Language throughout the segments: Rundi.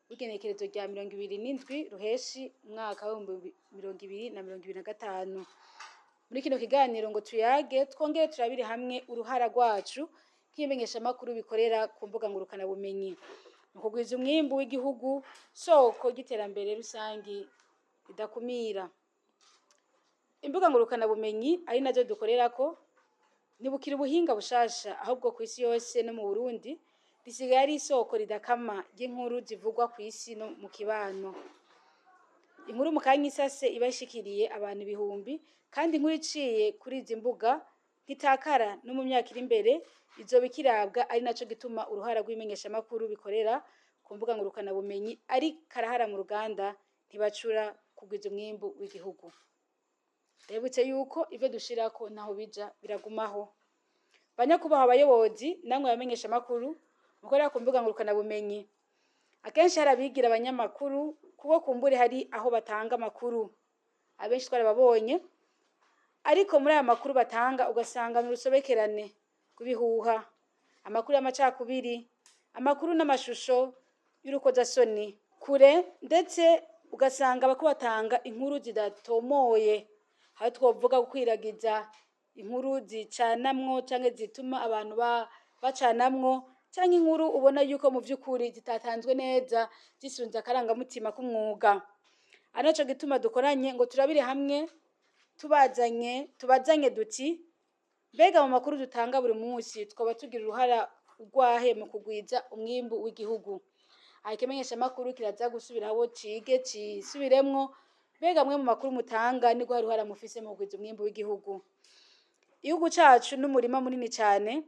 w'igenekerezo rya 27 Ruheshi umwaka w'ibihumbi 2025. Muri kino kiganiro ngo tuyage, twongere turabire hamwe uruhara rwacu nk'ibimenyeshamakuru bikorera ku mbuga ngurukanabumenyi mu kugwiza umwimbu w'igihugu, soko ry'iterambere rusangi ridakumira. Imbuga ngurukanabumenyi, ari nazo dukorerako, ntibukiri ubuhinga bushasha, ahubwo kw'isi yose no mu Burundi risigaye ari isoko ridakama ry'inkuru zivugwa kw'isi no mu kibano. Inkuru mu kanya isase iba ishikiriye abantu ibihumbi, kandi inkuru iciye kuri izi mbuga ntitakara, no mu myaka iri imbere izoba ikirabwa. Ari naco gituma uruhara rw'ibimenyeshamakuru bikorera ku mbuga ngurukanabumenyi ari karahara mu ruganda, ntibacura kugwiza umwimbu w'igihugu. Ndabibutse yuko ivyo dushirako ntaho bija, biragumaho. Banyakubahwa abayobozi, namwe bamenyeshamakuru mukorera ku mbuga ngurukanabumenyi, akenshi hari abigira abanyamakuru kuko kumbure hari aho batanga amakuru. Abenshi twarababonye, ariko muri aya makuru batanga ugasanga ni urusobekerane rw'ibihuha, amakuru y'amacakubiri, amakuru n'amashusho y'urukozasoni kure, ndetse ugasanga bariko batanga inkuru zidatomoye, aho twovuga gukwiragiza inkuru zicanamwo canke zituma abantu bacanamwo, canke inkuru ubona yuko mu vy'ukuri zitatanzwe neza zisunze akarangamutima k'umwuga. Ari naco gituma dukoranye ngo turabire hamwe, tubazanye tubazanye duti: mbega mu makuru dutanga buri munsi twoba tugira uruhara urwahe mu kugwiza umwimbu w'igihugu? Aha ikimenyeshamakuru kiraza gusubiraho cige cisubiremwo: mbega mwe mu makuru mutanga ni rwahe ruhara mufise mu kugwiza umwimbu w'igihugu? Igihugu cacu n'umurima munini cane.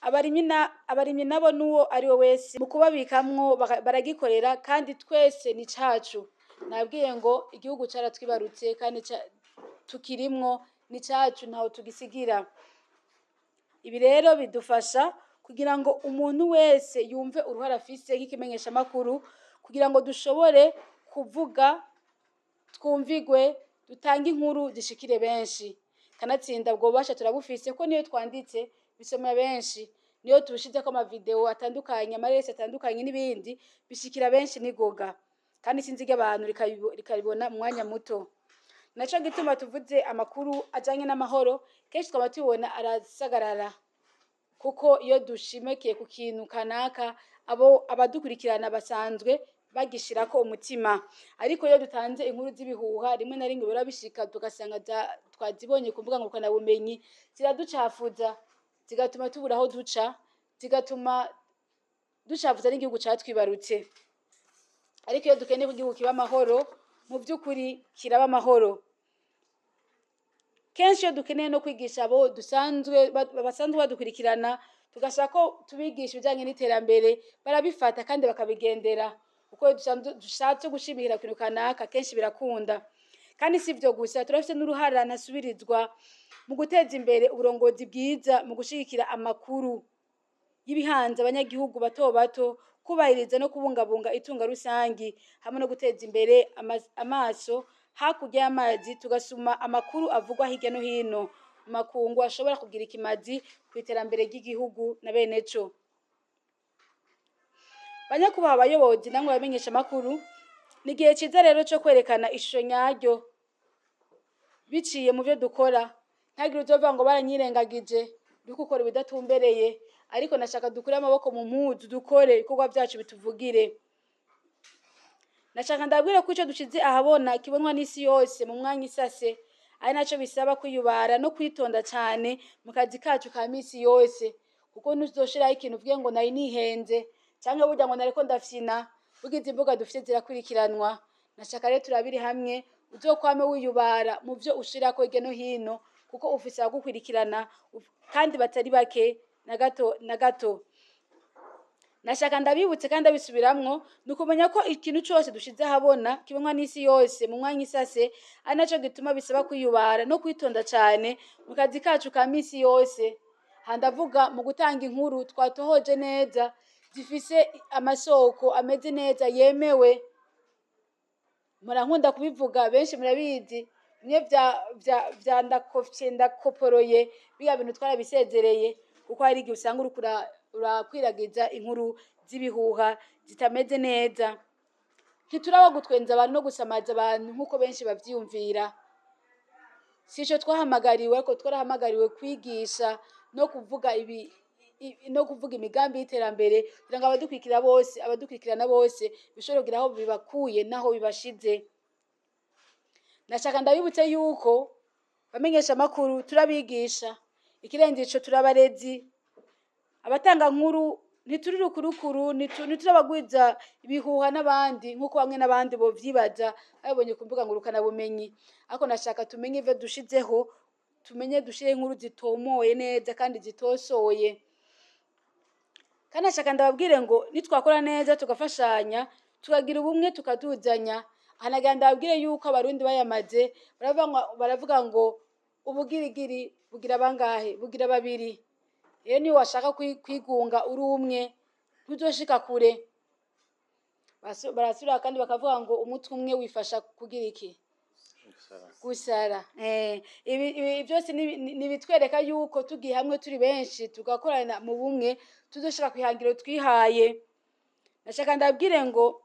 Abarimyi nabo n'uwo ari we wese mu kubabikamwo baragikorera, kandi twese ni cacu. Nabwiye ngo igihugu caratwibarutse, kandi tukirimwo, ni cacu, ntaho tugisigira. Ibi rero bidufasha kugira ngo umuntu wese yumve uruhara afise nk'ikimenyeshamakuru, kugira ngo dushobore kuvuga twumvigwe, dutange inkuru zishikire benshi. Kanatsinda ubwo bubasha turabufise, ko niyo twanditse bisomwa benshi, niyo tushizeko amavideo atandukanye, amaresi atandukanye n'ibindi, bishikira benshi nigoga, kandi isinzi ry'abantu rikaribona mu mwanya muto. Naco gituma tuvuze amakuru ajanye n'amahoro, kenshi twaba tubibona arasagarara, kuko iyo dushimikiye ku kintu kanaka, abo abadukurikirana basanzwe bagishirako umutima. Ariko iyo dutanze inkuru z'ibihuha, rimwe na rimwe bishika tugasanga twazibonye ku mbuga ngurukanabumenyi, ziraducafuza, zigatuma tubura aho duca, zigatuma ducafuza n'igihugu catwibarutse. Ariko iyo dukeneye ko igihugu kiba amahoro, mu vy'ukuri kiraba amahoro. Kenshi iyo dukeneye no kwigisha abo dusanzwe basanzwe badukurikirana, tugashaka ko tubigisha ibijanye n'iterambere, barabifata kandi bakabigendera. Uko dushatse gushimikira ku kintu kanaka, kenshi birakunda. Kandi si ivyo gusa, turafise n'uruhara ntasubirizwa mu guteza imbere uburongozi bwiza, mu gushigikira amakuru y'ibihanze abanyagihugu bato bato, kubahiriza no kubungabunga itunga rusangi, hamwe no guteza imbere amaso hakurya y'amazi, tugasuma amakuru avugwa hirya no hino mu makungu ashobora kugira ikimazi kw'iterambere ry'igihugu na beneco. Banyakubahwa abayobozi, namwe bamenyesha amakuru, ni igihe ciza rero co kwerekana ishusho nyaryo biciye mu vyo dukora. Ntagire uzovuga ngo baranyirengagije, uriko ukora ibidatumbereye. Ariko nashaka dukure amaboko mu mpuzu, dukore ibikorwa vyacu bituvugire. Nashaka ndabwire ko ico dushize ahabona kibonwa n'isi yose mu mwanya isase, ari naco bisaba kwiyubara no kwitonda cane mu kazi kacu ka misi yose, kuko ntuzoshiraho ikintu uvuge ngo nari nihenze, canke burya ngo nariko ndafyina. Burya izi mbuga dufise zirakurikiranwa. Nashaka rero turabire hamwe, uzokwame wiyubara mu vyo ushirako hirya no hino, kuko ufise abagukurikirana kandi batari bake na gato na gato. Nashaka ndabibutse kandi ndabisubiramwo, ni ukumenya ko ikintu cose dushize ahabona kibonwa n'isi yose mu mwanya isase, ari naco gituma bisaba kwiyubara no kwitonda cane mu kazi kacu ka misi yose. Aha ndavuga mu gutanga inkuru twatohoje neza, zifise amasoko ameze neza yemewe. Murankunda kubivuga, benshi murabizi, bimwe vya ndakofye ndakoporoye, biriya bintu twarabisezereye, kuko hari igihe usanga uriko urakwiragiza inkuru z'ibihuha zitameze neza. Ntituraba gutwenza abantu no gusamaza abantu nk'uko benshi bavyiyumvira. Sico twahamagariwe, ariko twarahamagariwe kwigisha no kuvuga ibi no kuvuga imigambi y'iterambere kugira ngo abadukurikira bose, abadukurikirana bose, bishobore kugira aho bibakuye n'aho bibashize. Nashaka ndabibutse yuko bamenyesha amakuru turabigisha, ikirenze ico turabarezi, abatanga nkuru, ntituri rukurukuru, ntiturabagwiza ibihuha n'abandi nk'uko bamwe n'abandi bovyibaza babibonye ku mbuga ngurukanabumenyi. Ariko nashaka tumenye ivyo dushizeho, tumenye dushire inkuru zitomoye neza kandi zitosoye. Kandi nashaka ndababwire ngo nitwakora neza, tugafashanya, tukagira ubumwe, tukaduzanya. Aha nagira ndababwire yuko Abarundi bayamaze baravuga ngo ubugirigiri bugira bangahe? Bugira babiri. Rero niyo washaka kwigunga uri umwe, ntuzoshika kure. Barasubira kandi bakavuga ngo umutwe umwe wifasha kugira iki? Gusara. Ibi byose ni ibitwereka yuko tugiye hamwe turi benshi, tugakorana mu bumwe, tuzoshika kwihangiro twihaye. Nashaka ndabwire ngo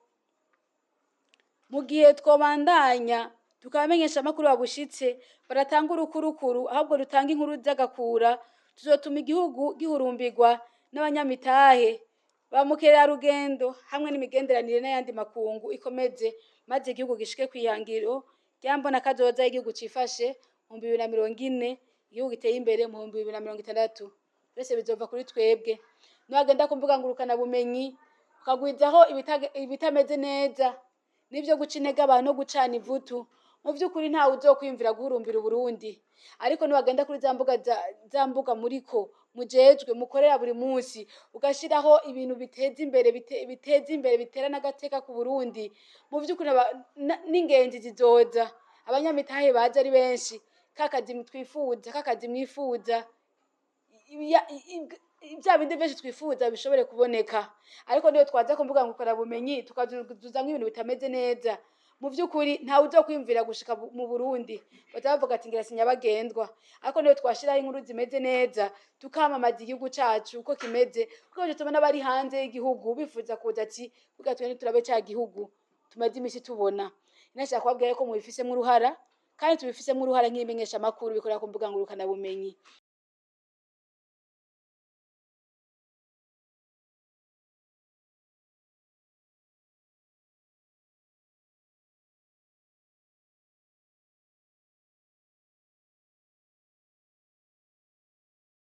mu gihe twobandanya tukabamenyesha amakuru babushitse, baratanga urukurukuru ahubwo rutanga inkuru z'agakura, tuzotuma igihugu gihurumbirwa n'abanyamitahe, ba mukerarugendo, hamwe n'imigenderanire n'ayandi makungu ikomeze, maze igihugu gishike kwihangiro ryambona kazoza igihugu cifashe mu 2040, igihugu giteye imbere mu 2060. Byose bizova kuri twebwe. Niwagenda ku mbuga ngurukana bumenyi ukagwizaho ibitameze neza n'ibyo guca intege abantu no gucana ivutu, mu by'ukuri ntawe uzokwiyumvira guhurumbira Uburundi. Ariko niwagenda kuri za mbuga za mbuga muriko mujejwe mukorera buri munsi, ugashiraho ibintu biteza imbere, biteza imbere, bitera n'agateka ku Burundi, mu by'ukuri n'ingenzi zizoza, abanyamitahe baza ari benshi, kakazi twifuza, kakazi mwifuza, bya bindi byinshi twifuza bishobore kuboneka. Ariko niyo twaza ku mbuga ngurukanabumenyi tukazuzamwo ibintu bitameze neza, mu by'ukuri ntawe uzokwiyumvira gushika mu Burundi, baza bavuga ati ngira sinyabagendwa. Ariko niyo twashiraho inkuru zimeze neza, tukamamaza igihugu cacu uko kimeze, kuko tubona abari hanze y'igihugu bifuza kuza ati burya twe turabe ca gihugu tumaze imisi tubona. Nashaka kubabwira ko mubifisemwo uruhara, kandi tubifisemwo uruhara nk'ibimenyesha amakuru bikorera ku mbuga ngurukanabumenyi.